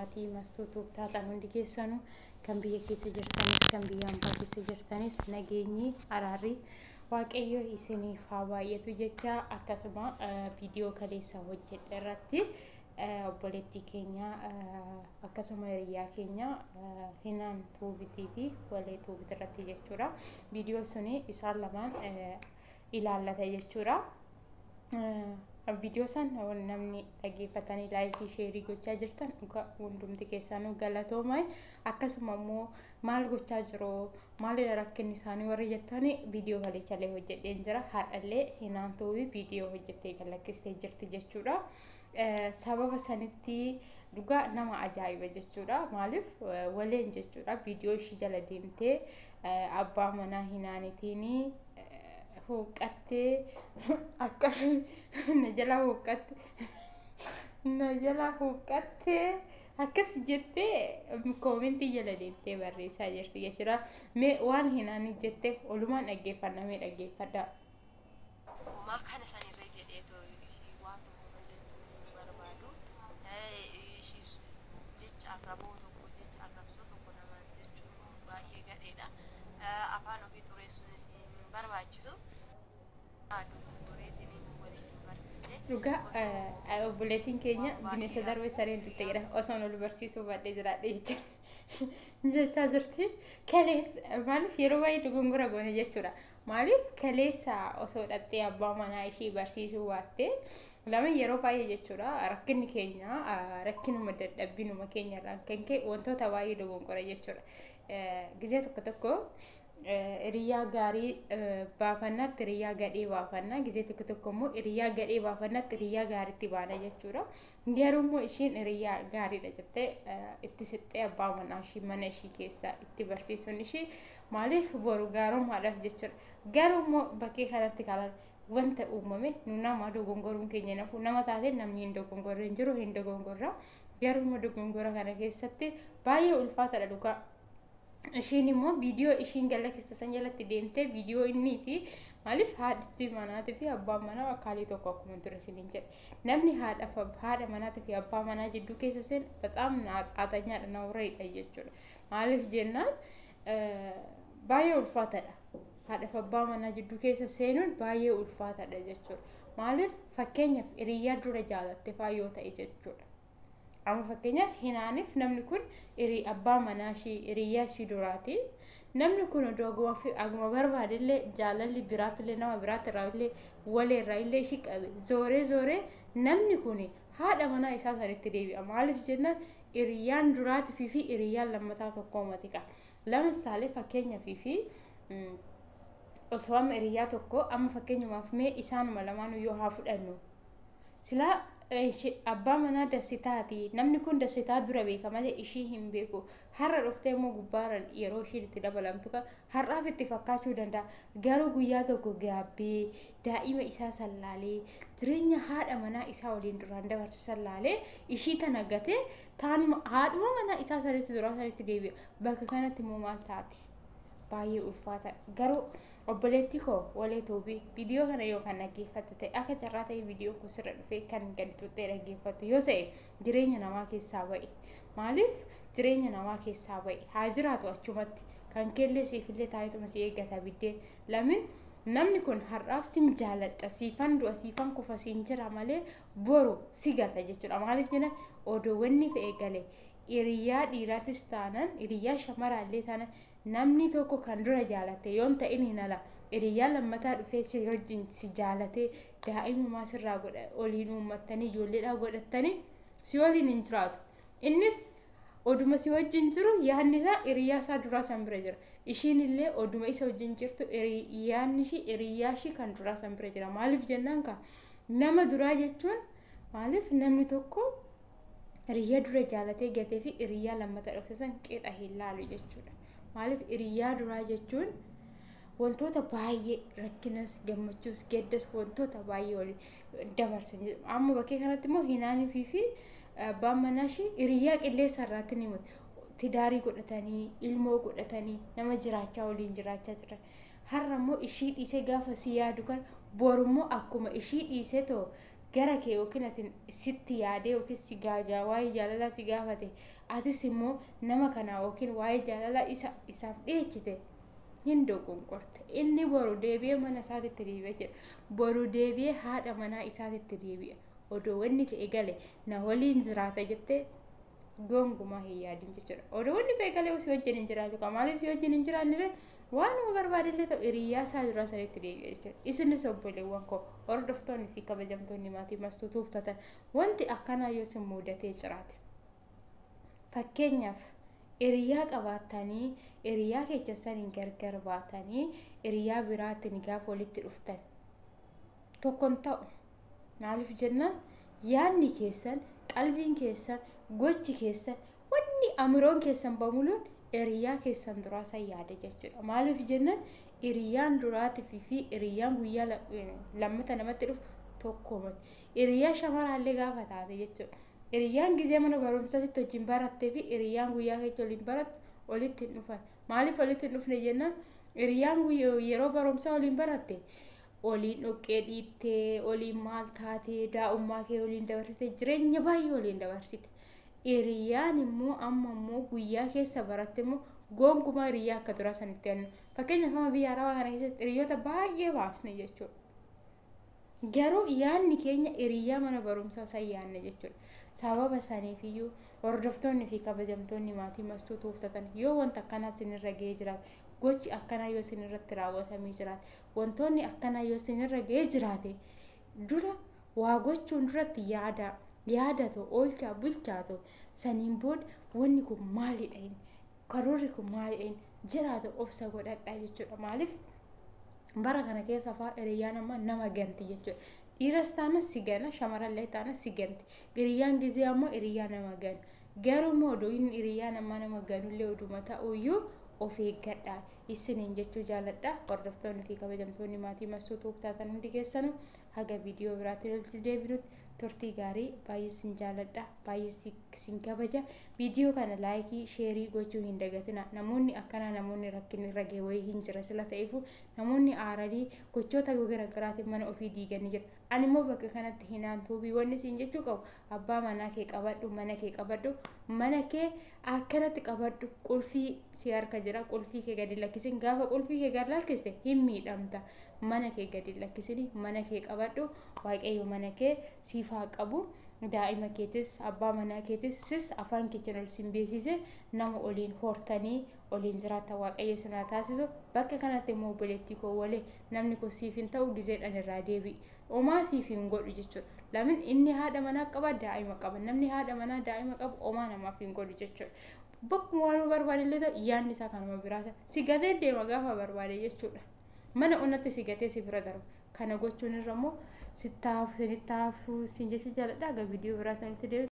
Maatii Mastuu Tuub taatan hundi keessanuu kan biyya keessa jirtanis kan biyya hambaa keessa jirtanis nageenyi araarri Waaqayyo isiniif haa baay'atu jecha, akkasuma viidiyoo kaleessa hojjedhe irratti obboleettii keenya akkasuma hiriyaa keenya Hinaan Tuubitii fi Walee Tuubit irratti jechuudha. Viidiyoo suni isaan lamaan ilaallata jechuudha. Viidiyoo san namni dhaggeeffatanii laayikii sheerii gochaa jirtan dhugaa hundumti keessanuu galatooma. Akkasuma immoo maal gochaa jiru, maalidha rakkinni isaanii warri jettanii, viidiyoo kaleechallee hojjedheen jira. Har'allee Hinaan Tuubii viidiyoo hojjettee galakkistee jirti jechuudha. Sababa sanitti dhugaa nama ajaa'iba jechuudha. Maaliif Waleen jechuudha viidiyoo ishii jala deemtee abbaa manaa Hinaanitiin huuqqattee, akka na jala huuqqatte, na jala huuqqattee akkas jettee koomentii jala deemtee barreessaa jirti jechuudha. Mee waan Hinaanii jette olumaan dhaggeeffanna, mee dhaggeeffadhaa. Homaa kana sanirree jedheetoo ishii waan tokko jechuu hin barbaadu. Ishiis jecha arraboo tokko, jecha arrabsoo tokko namaan jechuun baay'ee gadheedha. Afaan ofii xureessuunis hin barbaachisu. Dogoggoreetiin waliin hin barsiisne. Dhugaa obboleettiin keenya bineensa darbe sareen dutte jedha, osoon ol barsiisuu baadhee jiraadhe jechaa jirti. Kaleessa maaliif yeroo baay'ee dogongora goone jechuudha. Maaliif kaleessa osoo dhattee abbaa manaa ishii barsiisuu baatte lama yeroo baay'ee jechuudha, rakkinni keenya rakkinuma dadhabbinuma keenya irraan kan ka'e wantoota baay'ee dogongora jechuudha. Gizee tokko tokko hiriyaa gaarii baafannaatti hiriyaa gadhee baafannaa, gizee tokko tokko immoo hiriyaa gadhee baafannaatti hiriyaa gaariitti baana jechuudha. Garuu immoo ishiin hiriyaa gaariidha jettee itti siqxee abbaa manaa ishii mana ishii keessa itti barsiisuun ishii maaliif boru gaarummaadhaaf jechuudha. Garuu immoo bakkee kanatti karaa wanta uumame nu nama dogongoruun keenya nafu nama taate namni hin dogongorre hin jiru, hin dogongorra. Garuu immoo dogongora kana keessatti baay'ee ulfaataadha dhugaa. Ishiin immoo viidiyoo ishiin gala keessa san jalatti deemtee viidiyoo innii fi maaliif haadhichi manaatii fi abbaan manaa akkaalii tokko akkuma ture isiniin jedhe. Namni haadha haadha manaatii fi abbaa manaa jidduu keessa seen bexaam naatsatanyaadha, nawreedha jechuudha. Maaliif jennaan baay'ee ulfaataadha. Haadha fi abbaa manaa jidduu keessa seenuun baay'ee ulfaataadha jechuudha. Maaliif fakkeenyaaf hiriyaa dura jaalatte faa yoo ta'e jechuudha. Amma fakkeenyaaf Hinaaniif namni kun abbaa manaa ishii hiriyaa ishii duraati. Namni kun odoo aguma barbaadellee jaalalli biraattillee nama biraatti irraa illee Walee irraa illee ishii qabe zooree zooree namni kun haadha manaa isaa sanitti deebi'a. Maaliif jennaan hiriyaan duraatii fi hiriyaan lammataa tokko mati qaba. Lamassaalee fakkeenyaaf fi osoo amma hiriyaa tokko amma fakkeenyumaaf mee isaanuma lamaanuu yoo haa fudhannu. Silaa abbaa manaa Dassitaati. Namni kun Dassitaa dura beeka malee ishii hin beeku. Har'a dhuftee immoo gubbaarran yeroo ishiin itti dabalamtu kan har'aaf itti fakkaachuu danda'a. Garuu guyyaa tokko gaabbee daa'ima isaa sallaalee jireenya haadha manaa isaa waliin duraan dabarse sallaalee ishii tana gatee taanuma haadhuma manaa isaa sanitti duraa sanitti deebi'a. Bakka kanatti immoo maal taati? Baay'ee ulfaata. Garuu obboleettii koo Walee Tuubii, viidiyoo kana yoo kan dhaggeeffattu ta'e, akka carraa ta'e viidiyoon kun sirra dhufee kan gadi xuxxee dhaggeeffattu yoo ta'e, jireenya namaa keessaa ba'i. Maaliif jireenya namaa keessaa ba'i? Haa jiraatu achumatti. Kan keellee siifillee taa'eetuma si eeggata biddeen. Lamin namni kun har'aaf sin jaaladha, siifan du'a, siifan kufa siin jira malee boru si gata jechuudha. Maaliif jenna odoo wanni fe'e gale hiriyaa dhiiraatis taanan hiriyaa shamaraallee taanan namni tokko kan dura jaalatte yoon ta'in hin ala hiriyaa lammataa dhufee si wajjin si jaalatee daa'imumaa sirraa godha oliin uummattanii ijoolleedhaa godhattanii si waliin hin jiraatu. Innis oduma si wajjin jiru yaadni isaa hiriyaa isaa duraa san bira jira. Ishiin illee oduma isa wajjin jirtu yaadni ishii hiriyaa ishii kan duraa san bira jira. Maaliif jennaan ka nama duraa jechuun maaliif namni tokko hiriyaa dura jaalatee gatee fi hiriyaa lammata dhufte san qixa hin laalu jechuudha. Maaliif hiriyaa duraa jechuun wantoota baay'ee rakkinas gammachuus gaddas wantoota baay'ee waliin dabarsan. Amma bakkee kanatti immoo Hinaanii fi abbaan manaa ishii hiriyaa qilleensa irraatti ni muti. Tidaarii godhatanii ilmoo godhatanii nama jiraachaa waliin jiraachaa jiran. Har'a immoo ishii dhiisee gaafa si yaadu kan boru immoo akkuma ishii dhiisee too gara kee yookiin ati sitti yaadee yookiin si gaajaa waa'ee jaalalaa si gaafate, atis immoo nama kana yookiin waa'ee jaalalaa isa isaaf dhiyeechite, hin dogonkorte. Inni boru deebi'ee mana isaatitti deebi'e jedha. Boru deebi'ee haadha manaa isaatitti deebi'a. Odoo wanni ta'e gale na waliin jiraata jettee gonkumaa hin yaadin jechuudha. Odoo wanni ta'e galee si wajjin hin jiraatu. Maaliif si wajjin hin jiraanne? Waanuma barbaadillee ta'u hiriyyaa isaa duraa sanitti deebi'a jechuudha. Isinis obboleewwan koo hordoftoonni fi kabajamtoonni maatii Mastuu tuuftatan, wanti akkanaa yoo isin mudatee jiraate. Fakkeenyaaf, hiriyaa qabaattanii hiriyaa keessa saniin gargar baatanii hiriyaa biraatiin gaafa walitti dhuftan tokkon ta'u. Maaliif jennaan, yaadni keessan, qalbiin keessan, gochi keessan, wanni amiroon keessan bamuluun hiriyaa keessan duraa san yaada jechuudha. Maaliif jennaan, hiriyaan duraatii fi hiriyaan guyyaa lammata namatti dhufu tokkomati. Hiriyaa shamaraallee gaafa taate jechuudha. Hiriyaan gizee mana barumsaatti wajjin barattee fi hiriyaan guyyaa keessa waliin barattu walitti hin dhufan. Maaliif walitti hin dhufne jennaan, hiriyaan yeroo barumsaa waliin baratte waliin dhoqqee dhiittee, waliin maal taatee, daa'ummaa kee waliin dabarsite, jireenya baay'ee waliin dabarsite. Hiriyaan immoo amma immoo guyyaa keessa baratte immoo gonkumaa hiriyaa akka duraa sanitti hannu. Fakkeenyaaf, amma biyya arabaa kana keessatti hiriyoota baay'ee baasne jechuudha. Garuu yaadni keenya hiriyaa mana barumsaa san yaadne jechuudha. Sababa saniifiyyuu, hordoftoonni fi kabajamtoonni maatii Mastuu tuuftatan, yoo wanta akkanaa isinirra ga'ee jiraate, gochi akkanaa yoo isinirratti raawwatamee jiraate, wantoonni akkanaa yoo isinirra ga'ee jiraate, dura waa gochuun duratti yaada yaadatu oolchaa bulchaatu. Saniin booda wanni kun maalidha, inni karoorri kun maalidha inni jiraatu obsa godhadhaa jechuudha. Maaliif, bara kana keessa fa'aa hiriyyaan amma nama ganti jechuudha. Dhiiras taana si gana, shamarallee taana si ganti. Hiriyyaan gizee ammoo hiriyyaa nama ganu. Garuu immoo oduu inni hiriyyaa nama ganullee oduma ta'uyyuu of eeggadhaa isiniin jechuu jaaladha. Hordoftoonni fi kabajamtoonni maatii Mastuu tuubtaatan hundi keessanuu, haga viidiyoo biraatiin walitti deebinutti turtii gaarii. Baay'ee sin jaaladha, baay'ee sin kabaja. Viidiyoo kana like, share gochuu hin dagatina. Namoonni akkanaa, namoonni rakkinni irra ga'e wayii hin jira sila ta'eefu, namoonni aaranii gochoota garaagaraatiin mana ofii diiganii jira. Ani immoo bakka kanatti hinaantuubii wanni siin jechuu qabu, abbaa manaa kee qabadhu, mana kee qabadhu, mana kee akkanatti qabadhu. Qulfii si harka jira, qulfii kee gadi lakkisin. Gaafa qulfii kee gadi lakkiste hin miidhamta. Mana kee gadi lakkisini, mana kee qabadhu. Waaqayyo mana kee siif haa qabu. Daa'ima keetis, abbaa manaa keetis, sis afaan keetiin ol sin beeksise, nama oliin hortanii oliin jiraata Waaqayyo sin haa taasisu. Bakka kanatti immoo obboleettii koo walee, namni kun siif hin ta'u, gizeedhaan irraa deebi'i. Omaa siif hin godhu jechuudha. Lamin inni haadha manaa qaba, daa'ima qaba. Namni haadha manaa daa'ima qabu omaa namaaf hin godhu jechuudha. Bakkuma waan barbaade ta'u, yaadni isaa kanuma biraa ta'a. Si gatee deema gaafa barbaade jechuudha. Mana onatti si gatee si bira darba. Kana gochuun irra immoo sittaafu sinittaafu sin jecha jaaladha. Aga viidiyoo biraa sanatti deebi'u.